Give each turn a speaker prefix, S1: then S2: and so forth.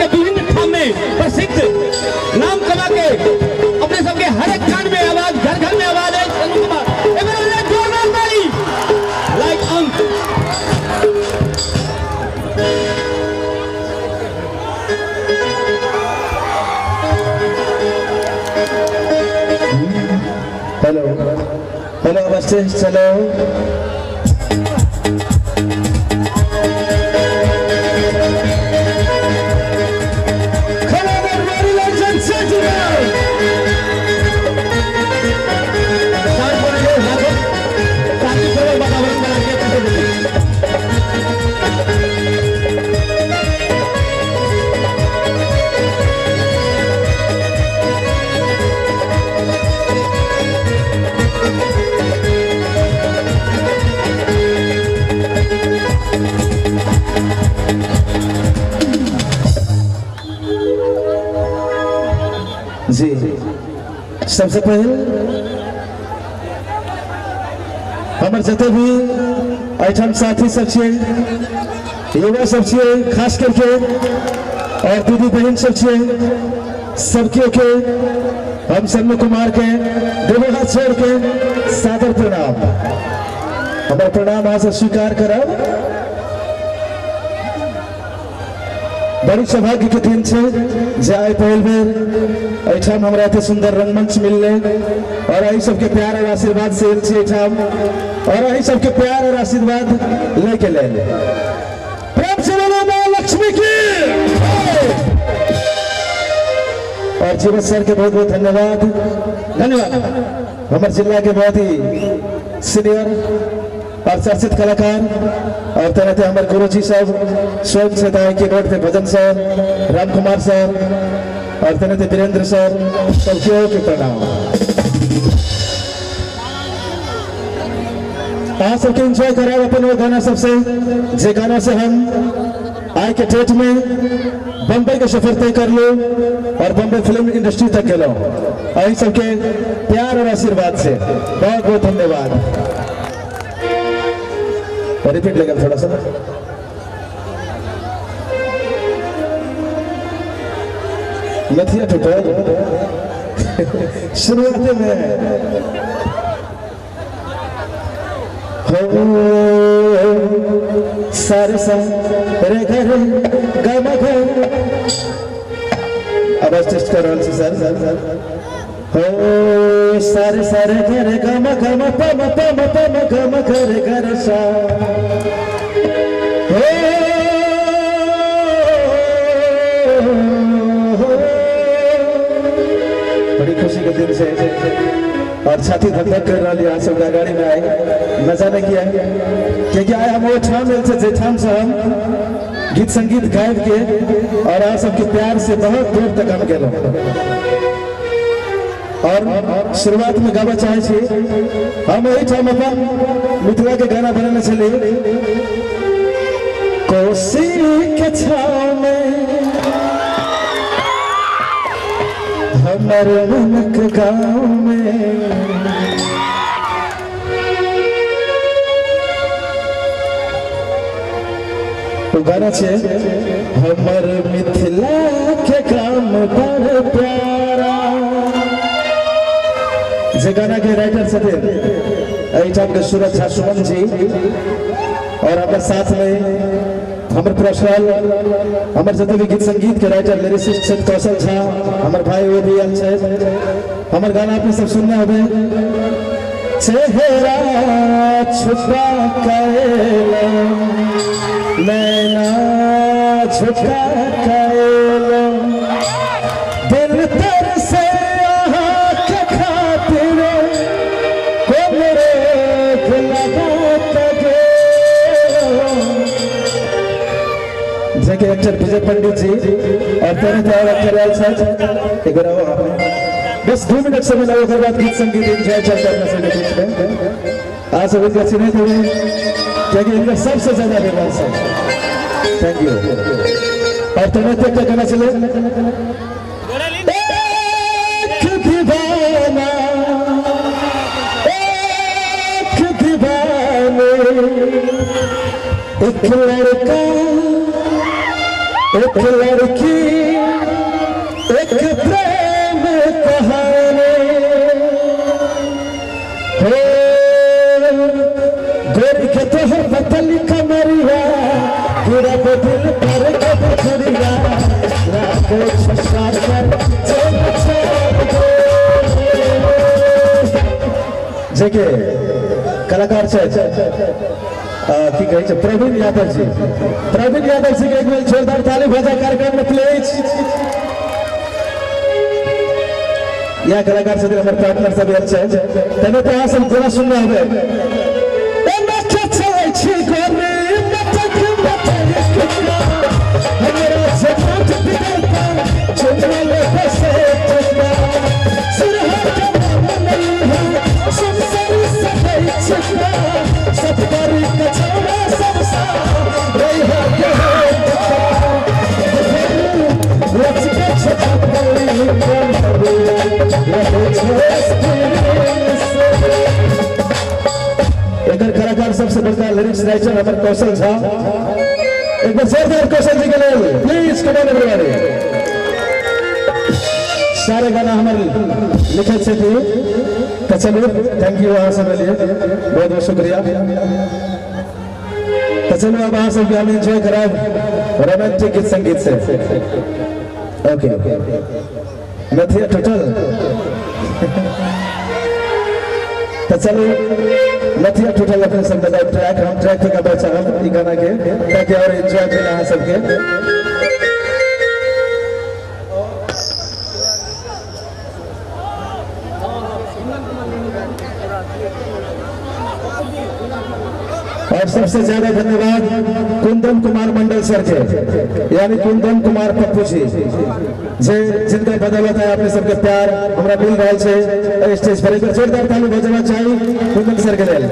S1: के विभिन्न ठाम में प्रसिद्ध नाम कमा के अपने सबके हर एक कान में आवाज, घर घर में आवाज है सन्नू कुमार। एक बार जोरदार ताली, लाइक अंक।
S2: हेलो हेलो, आवाज चलो। जी, सबसे पहले हमर जते भी एहिठाम साथी सब छियै, युवा सब छियै, खास करके और दीदी बहन सब छियै, सबके के हम सन्नू कुमार के दोनों हाथ छोड़ के सादर प्रणाम। हमर प्रणाम अहाँ सब स्वीकार करब। बड़ी सौभाग्य के दिन छै जे आइ पहिल बेर एहिठाम हमरा एते सुंदर रंगमंच मिललै और एहि सबके प्यार और आशीर्वाद से आयल छी एहिठाम और एहि सबके प्यार और आशीर्वाद लै के लेल प्रेम से बोलो माँ लक्ष्मी की। और जीवन सर के बहुत बहुत धन्यवाद। धन्यवाद हमारे जिला के बहुत ही सीनियर और चर्चित कलाकार और तरह तरह हमारे गुरु जी साहब स्वयं से कीबोर्ड पे भजन सर, राम कुमार सर और तरह तरह वीरेंद्र सर, सबके के प्रणाम। अहाँ सबके एंजॉय कराब अपन वो गाना सबसे, जे गाना से हम आय के डेट में बम्बई के सफर तय कर लो और बम्बई फिल्म इंडस्ट्री तक गेलो। अही सबके प्यार और आशीर्वाद से बहुत बहुत धन्यवाद। रिपीट लेगा थोड़ा सा। नथिया टूटल शुरुआत में हो सारे सा रे रे ग म घ। आवाज टेस्ट कर रहल छी सर। हो सारे सारे रे ग म ग म प म प म प म ग म घ रे घ रे सा। हो बड़ी खुशी के दिन से और छाती धक धक कर रहा यहाँ सब गाड़ी में आए, न जाने किया क्योंकि आए हम वो ठाम से ठाम से हम गीत संगीत गायब के और आप सबके प्यार से बहुत दूर तक हम गए। और शुरुआत में गावा चाहे छी हम एहिठाम अपन मिथिला के गाना बनेने छली। कोसी के छाँव में हमर मनक गाँव में, तो गाना छे हमर मिथिला के गाम बड़ प्यारा। जे गाना के राइटर छथिन एहिठाम के सूरज झा सुमन जी और हमारे साथ में हमर प्रोफेसनल हमर जते भी गीत संगीत के राइटर लिरिसिस्ट छथि कौशल झा, हमर भाई वो भी आयल छथि। हमर गाना अपने सब सुनने होबै। चेहरा छुपा के नैना झुका के दिल तर से के खातिर जेके एक्टर विजय पंडित जी और तरह तरह एक्टर आयल छथि। एक बार आओ आप बस 2 मिनट समय लगे, ओकर बाद गीत संगीत एंजॉय चलता अपना सबके बीच में। आज सब इनका चिन्हित हुए क्योंकि इनका सबसे ज्यादा अभिमान है। Thank you. और तरह तरह गाना चले। एक दीवाना एक दीवाने एक लड़का एक लड़की एक प्रेम कहानी हो गोरी के तोहर बतल कमरिया गिरब दिल पर कब छुरिया राखो छसा कर चल चल जेके कलाकार छथि की कहै छै प्रवीण यादव जी। प्रवीण यादव जी के एक बेर जोरदार ताली भऽ जाय कार्यक्रम में प्लीज। यह कलाकार छथिन हमर पार्टनर सब आयल छथि, तमे तऽ अहाँ सब जेना सुनने हेबै। एकर कलाकार सबसे बड़का लिरिक्स राइटर हमर कौशल झा। एक बार जोरदार कौशल जी के लेल प्लीज कम ऑन एवरीबॉडी। सारे गाना हमर लिखल छथिन। तो चलू thank you अहाँ सब लिए बहुत बहुत शुक्रिया। तो चलू अब अहाँ सबके हम एंजॉय कराब रोमांटिक गीत संगीत से। ओके नथिया टोटल। तो चलू नथिया टोटल अपने सब बजाय ट्रैक, हम ट्रैक पे गाबै चाहब ई गाना के ताकि और एंजॉय मिले अहाँ सबके। और सबसे ज्यादा धन्यवाद कुंदन कुमार मंडल सर के, यानी कुंदन कुमार पप्पू जी, जे जिनका बदौलत है अपने सबके प्यार हमरा मिल रहा है स्टेज पर। एक जोरदार ताली बजाना चाहिए कुंदन सर के लिए।